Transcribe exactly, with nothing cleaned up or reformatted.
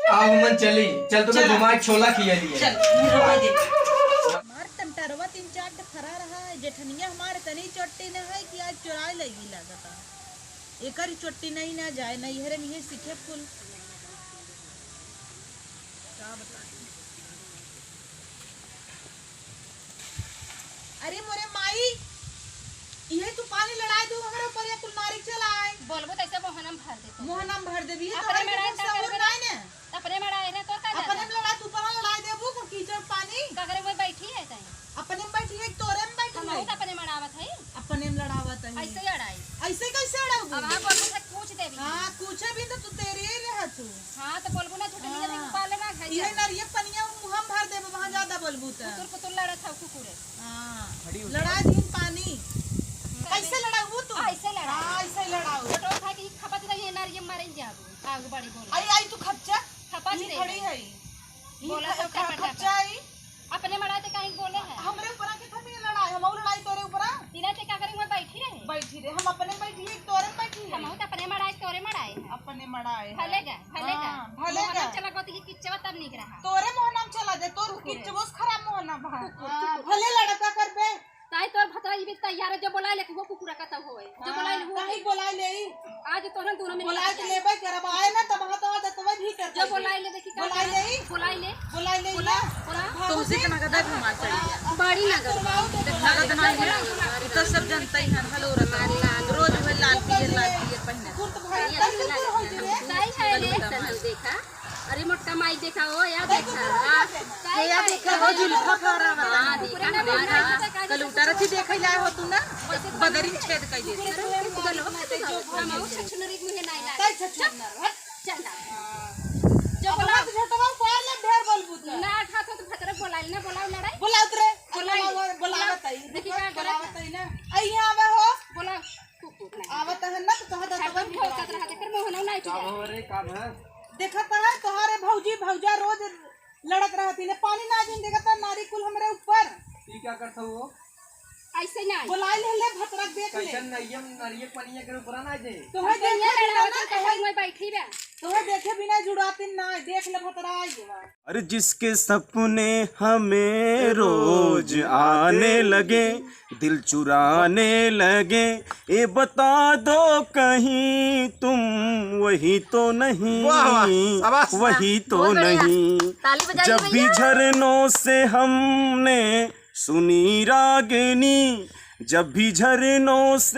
आओ हमन चली, चल तुम्हें चला। घुमा के छोला खिया लिए। चल, घुमा दे। हमार टंटरवा तीन चार ठे फरा रहा है, जेठनिया हमार तनी चोट्टी न है कि आज चुराए लगी लागता। एकर चोट्टी नहीं ना जाए, नैहरे में ये सीखे कुल। का बताई? अरे मोरे माई, इहे तू पानी लड़ाए दू हमरे ऊपर या कुल नारी चलाए। बोलबो त ऐसे मोहनम भर देतो। मोहनम भर देबी, ये अपने तोहरे में के राय कुछ का सहूर करबे? नाई ने। त अपने में लड़ाए रहे, तोर का जाता? अपने में लड़ाए, तू ऊपर लड़ाए देबू, कुल कीचड़ पानी। का करे, वो बैठी है तई? अपने में बैठी है, तोरे में बैठी हम है। बहुत अपने में लड़ावत है। अपने में लड़ावत है। ऐसे ही लड़ाई। ऐसे कैसे लड़ाऊ? अब हाँ, बोलबो से पूछ देबी। हाँ, पूछे भी तो तू तेरी ही रह तू। हाँ, तो बोलबू ना, झुटनिया हाँ। भी उबाल लेना, खाई इहे जा। नरिया पनिया मुँह में भर देबे, वहाँ ज्यादा बोलबू त। कुतुर कुतुर लड़त हौ कुकुरे। हाँ। खड़ी हो जा। लड़ा दी पानी। हम्म। कैसे लड़ाऊ तू? ऐसे लड़ाऊ। हाँ, ऐसे लड़ाऊ। फोटो उठा के खपत नहीं है, नरिया मारे जाबू। आग बड़ी बोल। आई, आई तू खच्चा। खपत ई नहीं खड़ी है। है। ई बोला ख-, सब ख-, टपा टपा। खच्चा आई। अपने मड़ाई ते काहे बोले है? हमरे ऊपरा के थमी लड़ाई, हम और लड़ाई तोरे ऊपरा। तीना ते का करेंगे, बैठी रहे। बैठी रहे, हम अपने बैठी है, तोरे में बैठी है। हम तो अपने मड़ाई, तोरे मड़ाई है। अपने मड़ाई है। भले गा, भले गा। हाँ, भले मोहनम गा। चला गो तो ये किच्चवा तब निक रहा। तोरे मोहनम चला दे, तोर कुकुर है। किच्चवो से खराब मोहनम है। कुकुर, हाँ, कुकुर। भले लड़का करबे। ताई तोर भतरा ई भी तैयार है, जो बोलाए लेके वो कुकुरा का तब होए। जो हाँ, बोलाए ले वो ताही बोलाए ले। आज तोहन दोनों में बोलाए लड़ाई के है। लेबे करब, आए ना तब हाथ हाथ तब भी कर जो देबे। बोलाए ले देखी का बोलाए करत? ले। बोलाए ले। बोलाए ले बोला, ना। बोला। तुमसे बाबूजी। के नगदा घुमा चली है। बड़ी नगद। नगद मांगे। तो सब जनता ही हन, हलो रतन। रोज वही लाल पियर, लाल पियर पहने। कुर्त भाई, ये तब कुकुर हो जी रे। सही है, ये सब देखा। अरे मोटका माई देखा हो, या देखा। हाँ। के या देखा हो, जुल्फा फहरा वाला। हाँ, देखा, देखा। कल उतारा थी, देखे लाए हो तू ना, बदरी छेद कर देती। अरे, कुछ गलो, कुछ गलो। हम और छछुनरी मुहे नहीं लाए। तै छछुनर, हट। चल ना। हाँ। जो अब बोला। हाथ झटवा पार ले, ढेर बोलबू त। ना, हाथ तो भतरे बोला, ना बोला लड़ाई। बोला उतरे। बोला, बोला, बोला, बोला। बताई। देखी का बोला करत बताई ना। आई यहाँ आवा हो। बोला। कुकुर नहीं। आवत है ना, तो तोहर दतवन भी भौंकत रहा, एकर मोहनो नहीं का चुआ। हो रे, का भा? देखत है, तोहरे भौजी, भौजा रोज लड़त रहती ने, पानी ना जिन देखत है, नारी कुल हमरे ऊपर। ई का करत हो? ऐसे नहीं। बोलाई ले, ले, भतरक देख ले। कैसन नरियम, नरिये पनिया के ऊपर ना जे। तोहे अब देखे ये बिना लड़ावत ना, है, तोहे, मैं बैठी बा। तोहे देखे बिना जुड़ाती ना, देख ले भतरा आई बा। अरे जिसके सपने हमें रोज आने लगे, दिल चुराने लगे, ये बता दो कहीं तुम वही तो नहीं, वाह, वाह, शाबाश। वही तो बहुत बढ़िया। नहीं। ताली बजाइए जब भी भैया। झरनों से हमने सुनी रागनी, जब भी झरनों से